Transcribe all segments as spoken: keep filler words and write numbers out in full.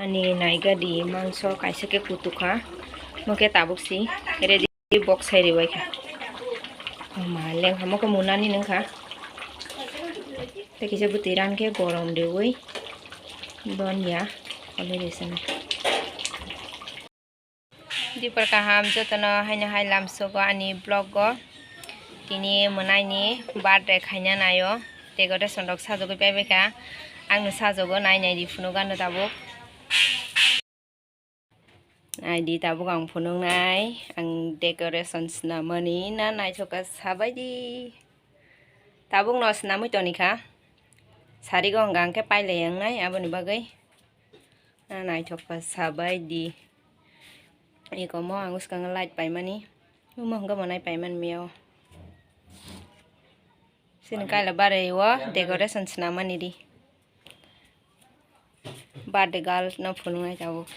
Ani naigadi mangso kaisa khe kutukha, mokhe tabuk si ready box sai ribai kha. Oma lengha mokhe munani nungkha. Tei kisa bwtwi ran khe gorom riwi donya, already sana. Dipor kaham jotono haino hai lamsogo ani vlog o. Tini mwnaini birthday khaina naio. Decoration rok sajagwi paibaikha. Angno sajago nai nai di phunukgano tabuk. Nai di tabuk ang phunuknai. Ang decoration swnamani na naithok kha sabaidi. Tabuk no swnamwi toni kha. Sarigo hwnka hwnkhe pailai wngnai aboni bagwi. Na naithok kha sabaidi. Eko mo ang bwskango light paimani. Omo hwnka bo nai paimani miyao. Chini kaila barwi o decoration swnamani di. Birthday girl no phunuknai tabuk.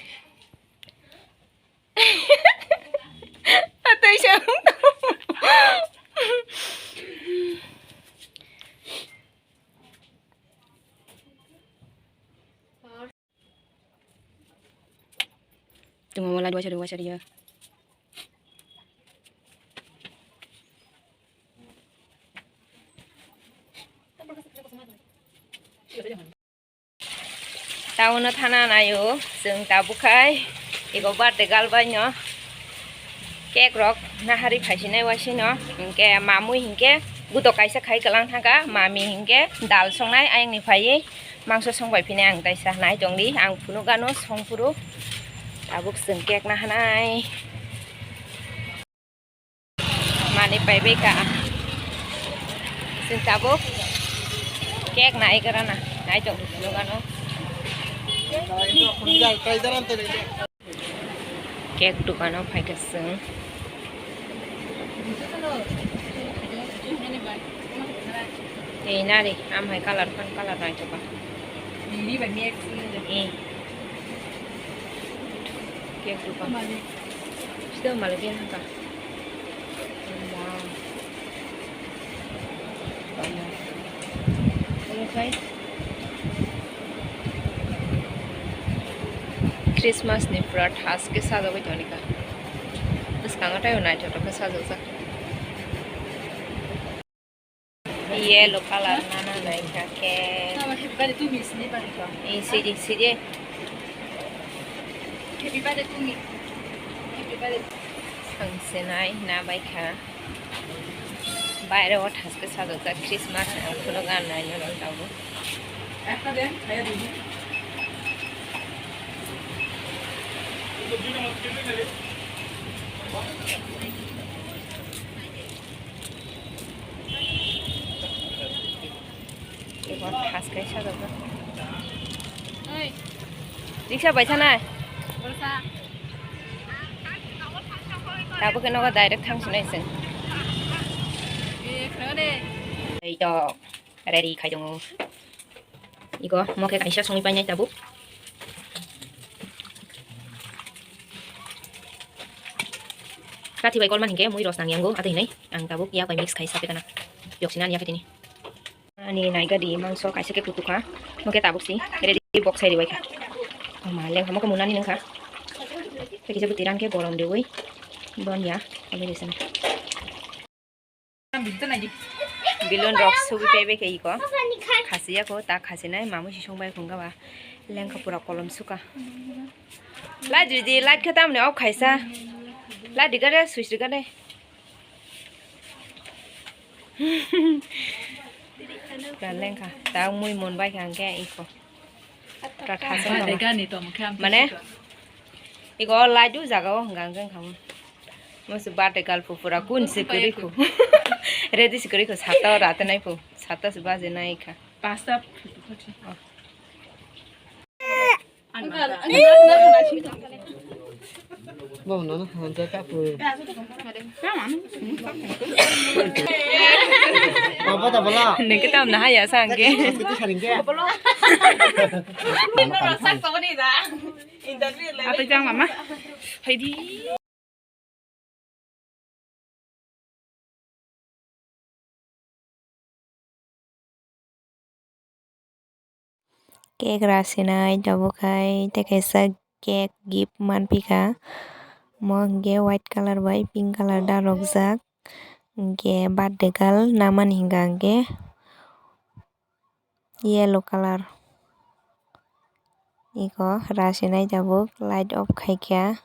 Atwi sa. Tungmo light waisa waisa ya. Town o thana naio chwng tabuk khai ego birthday girl bai no cake rok nahari phaisinai waisino, hinkhe mamui hinkhe gudo kaisa khai kwlang thangkha, mami hinkhe dal songnai ayangni phaiwi mangso songbai phinai ang taisa nai tongdi, ang phunukgano songphuru tabuk chwng cake nahanai. Mani paibai ka. Sing tabuk cake nai gara na. Nai tong dukano. Cake dukano phaika sing. Ei nari, am hai color phan color nai choka. Eh. Cake dukan. Sida malah dia nangka. Wow. Banyak. Hello guys. Christmas ni pura thas ke sajagwi tongkha. Bwskango tei naithotok khe sajajak. Yellow color nana nai kha khe. Happy birthday to me, sini bari ko. Ee, sidi, sidi. Happy birthday to me. Happy birthday. Ang senai na bai kha. Baire o thaske sajajak Christmas ang phunukgano nai no rw tabuk. Ekta den, khaya dini. Ebo thas khai sajak. Oi. Riksa bai sanai. Tabuk khe nogo direct thang sinai chwng. Ei to ready khai tongo. Iko mo khe kaisa songwi painai tabuk. Kathi bai kolman hinkhe mui rosnang yango atwi hinwi ang tabuk yak bai mix khai sapikana. Yoksina ani yakhe tini. Ani naigadi mangso kaisa khe kutukha. Mo khe tabuk si ready box sai ribai kha. Oma lengha mo khe munani nungkha. Tei kisa bwtwi ran khe gorom riwi donya. Balloon rok sugwi paibai khe iko. Khasiya kho, ta khasinai mamui si songbai khungga ba. Lengkha pura kolom suka. Light ridi, light khe tamni off khaisa. Light rigade, switch rigade. Pura lengkha. Ta mui mon bai kha hwnkhe iko. Pura thasung kha. Mane, iko light o jaga o hwnka hwnkhe wngkha mo. Mo se birthday girl phu pura kun se kwrwi khu. Ready se kwrwi khu, sata o rate nai phu. Sata se baje nai kha. Pasta. Oh. Bo no no hanja ka phu. Apa ta bala? Nengke tam na haya sangke. Apa jang mama? Hai di. Cake ra sinai tabuk hai tei kaisa cake gift manphi kha. Omo hwnkhe white colour bai pink colour dalokjak. Hwnkhe birthday girl namani hwnka hwnkhe yellow colour. Eko ra sinai tabuk light off khaikha.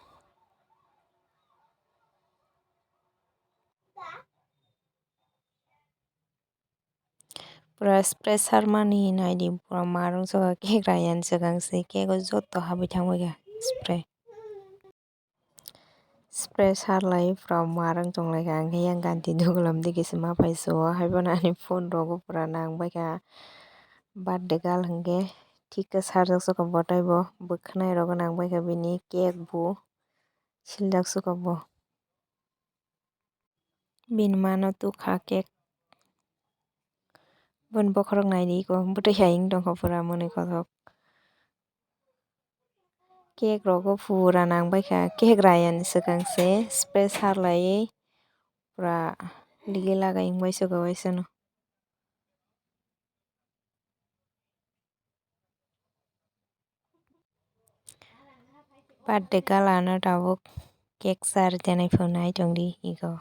Pura spray sarmani naidi, pura marung soka cake rayani swkang se cake o joto habwi thangbaikha spray. Spray sarlai pura marung tonglaikha, hwnkhe yang ganti dugulam digi se ma pai se o, haiphano ani phone rogo pura nangbaikha. Birthday girl hwnkhe thik khe sarjak soka bo taibo, bwkhwnai rogo nangbaikha bini cake bo, siljak soka bo. Bini mano tukha cake. Boni bokhorok naidi eko bwtwi hai wng tongkha pura mwnwi kothok. Cake rogo pura nangbaikha, cake rayani swkang se spray sarlaiwi pura ligi lagai wngbai soka waisano. Birthday girl ano tabuk cake sar jenai phunai tongdi ego.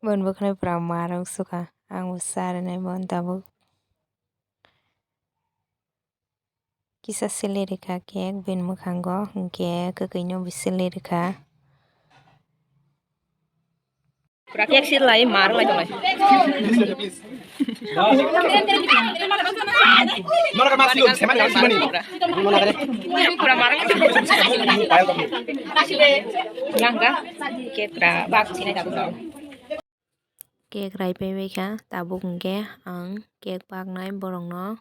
Boni bwkhwnai pura marung sukha, ang bo sarinai bono tabuk. Kisa sili rikha cake bini mwkhango, hwnkhe kwkhwino bo sili rikha. Pura cake sir lai, marung lai tonglai. Pura marung. Yang ga cake pura bak sinai tabuk. Cake rai pai bai kha, tabuk hwnkhe ang cake baknai borokno.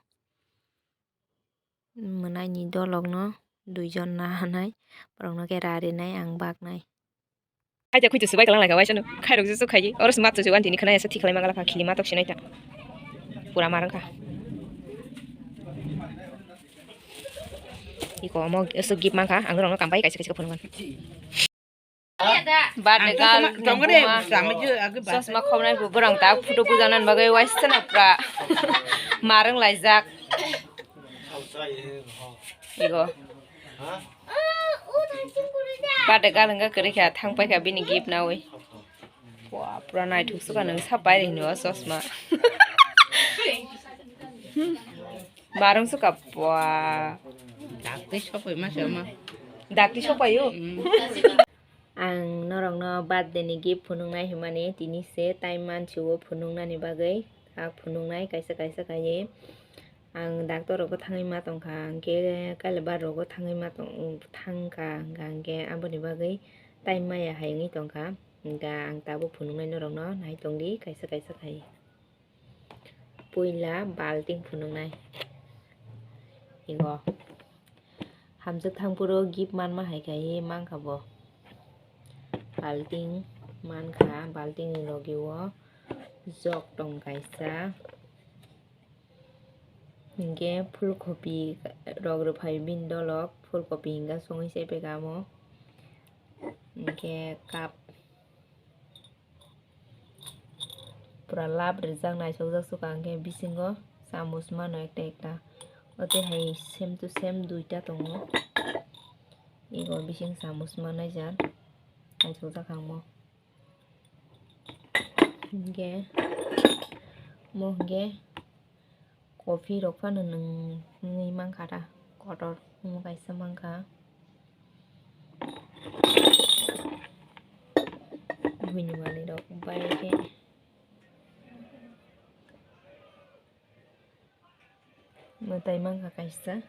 Mwnaini dolokno duijon nahanai, borokno khe rarinai ang baknai. Kaisa khuitu swbai kwlang lai kha waisano, khairok jesa khaidi, oro se matwsa se wantini khwnaya se thikhlai mangala kha, khili matok sinai ta. Pura marang kha. Iko omo aswk gift mankha, ang norokno kambai kaisa kaisa phunukmani. Birthday girl ni buma chosma khobnai bo borang tak photo bujanan bagwi waisano pura marung laijak. Igo. Birthday girl wngkha kwrwi kha, thang paikha bini gift nawi. Wah, pura naithok sukha nwng sa pairi hino o chosma. Marung sukha, wah. Dakti sokoi ma se ma. Dakti sokpaio? Mm. Ang norokno birthday ni gift phunuknai hwnmani tini se time mansi o phunuknani bagwi. Kha phunuknai kaisa kaisa khaye. Ang doctor rogo thangwi ma tongkha, hwnkhe kailabar rogo thangwi ma tong-, thangkha, hwnkha hwnkhe aboni bagwi time maya hai wngwi tongkha. Hwnkha ang tabuk phunuknai norokno nai tongdi kaisa kaisa khaye. Puila balting phunuknai. Igo. Hamjwk thangphuru gift manma hai kaiwi mankha bo. Balting mankha, baltingni logi o jok tong kaisa. Hinkhe phulkhopi rok rwphai bini dolok, phulkhopi hinkha songwi se phaikha omo. Hinkhe cup. Pura lab rijak naisokjak sukha, hwnkhe bisingo samus mano ekta ekta. O twi hai same to same duita tongo. Ego bising samus manai jar. Naisokjak ang mo. Hwnkhe, mo hwnkhe. Coffee rok phano nwng nungwi mankha da, kotor omo kaisa mankha. Buini manwi rok bai khe mwtai mankha kaisa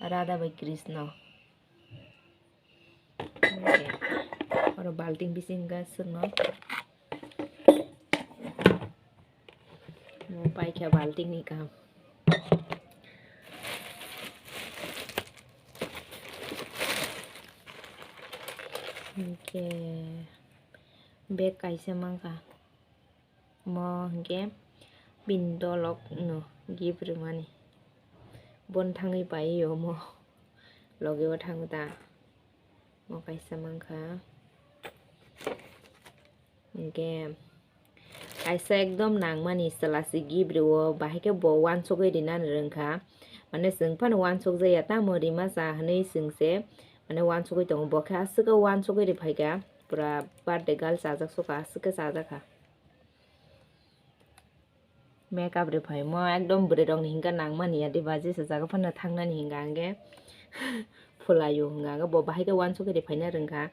Radha bai Krishna. Oro balting bisingo swkno. Mo paikha baltingni kaham. Hinkhe bag kaisa mankha. Mo hinkhe bini dolok no gift rwmani. Bon thangwi pai omo. Logi o thango ta. Mo kaisa mankha. Hinkhe kaisa ekdom nangmani chwla se gift rwo, bahai khe bo uansugwi rinani rwngkha. Mane chwng phano uansuk jaya, tamo rima cha hwnwi chwng se mane uansugwi tongo. Bo khe aswk khe uansugwi rwphaikha, pura birthday girl chajak sukha, aswk khe chajakha. Makeup rwphaimo ekdom bwrwi rokni hinkhe nangmani ya diba, jesa jaga phano thangnani hinkha hwnkhe phulaio hinkha hwnkhe bo bahai khe uansugwi rwphaina rwngkha.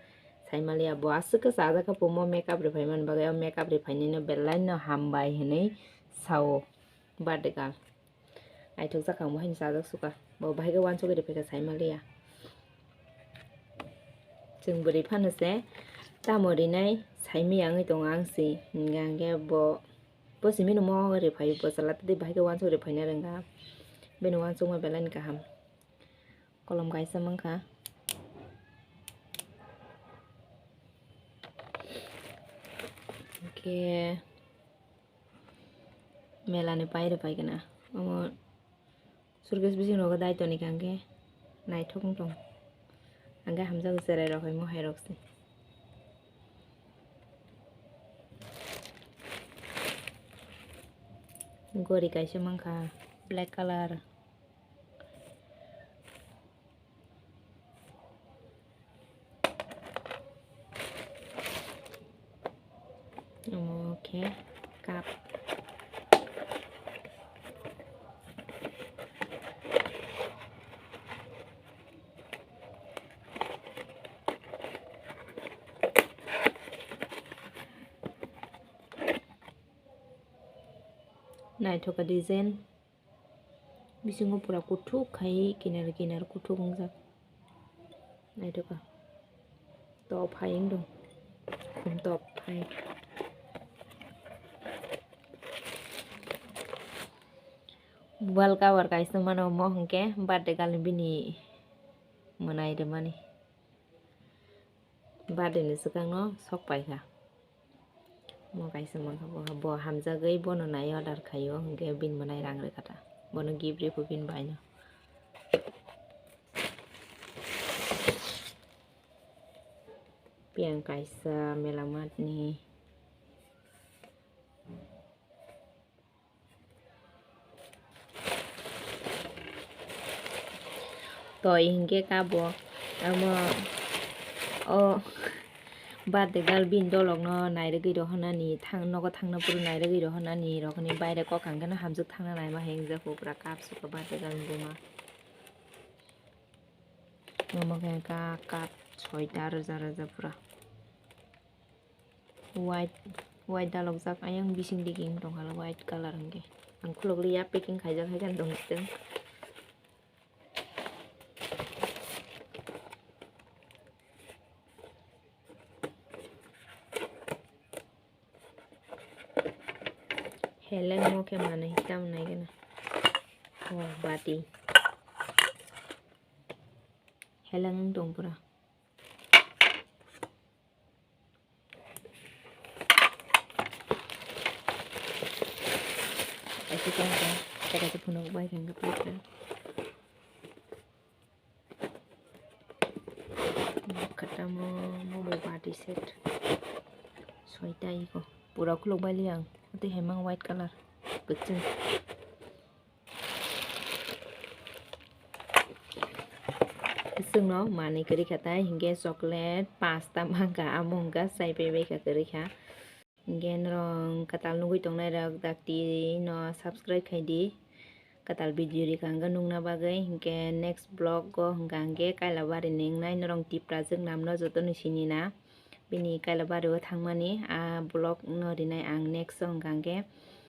Saimaliya bo aswk khe chajakha pumo makeup rwphaimani bagwi, o makeup rwphainino belaino hambai hwnwi sao birthday girl. Naithok jakha ang bo haino chajak sukha. Bo bahai khe uansugwi rwphaikha saimaliya. Chwng bwrwi phano se tamo rinai saimaya wngwi tongo ang si. Hinkha hwnkhe bo, bo simino mo rwphai bo chwla tei bahai khe uansugwi rwphaina rwngkha. Bini uansukma belaini kaham. Kolom kaisa mankha. Hwnkhe Mela ni paire paikana. Omo suitcase bising rogo dai toni kangke naithok wng tong. Angke hamjago cherai rok hai mohai rok se. Gori kaisa mankha black colour. Omo khe cup. Naithoka design. Bisingo pura kuthuk khai kinar kinar kuthuk wngjak. Naithoka. Top hai wngdong. Khum top hai. Wall cover kaisa mano omo hwnkhe birthday girl ni bini mwnai rwmani. Birthday ni swkang no sok paikha. Mo kaisa mankha bo, bo hamjagwi bono nai order khaio, hwnkhe bini mwnai rang rwkha ta. Bono gift rikhu bini bai no. Piyang kaisa Mela Mart ni. Toi hinkhe kabo amo o birthday girl bini dolok no nairwgwi rohornani thang nogo thangna phuru nairwgwi rohornani rokni baire kok hangkheno hamjwk thangna naima hai wngjak pura cup sukha birthday girl ni buma. Omo khe ka cup soita rwja rwja pura. White, white dalokjak ayang bising digi wng tongkha white colour hwnkhe. Ang khulukliya packing khaijak hai khe tong sitwng. Heleng mo khe manwi tamo nai gana. Oh, bati. Heleng wng tong pura. Kaisa tong kha, kaisa phunuk bai khe plate rok. Khatamo mobile party set. Soita iko. Pura khuluk bai li ang. Tei hemang white colour. Kwchwng. Chwngno manwi kwrwi kha tai hinkhe chocolate pasta mankha amo hwnkha chai pai bai kha kwrwi kha. Hinkhe norok kwtal nugwi tongnai rok dakti no subscribe khai di. Kwtal video rikha hwnkhe nukna bagwi hinkhe next vlog o hwnkha hinkhe Kailabari ni wngnai norok Tiprajwk namno jotono sinina. Bini Kailabari o thangmani a vlog no rinai ang next o hwnkha hinkhe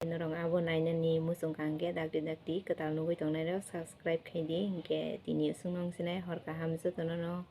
norok abo nainani muchung kha hinkhe dakti dakti kwtal nugwi tongnai rok subscribe khai di hinkhe tini aswk no wng sinai hor kaham jotono no.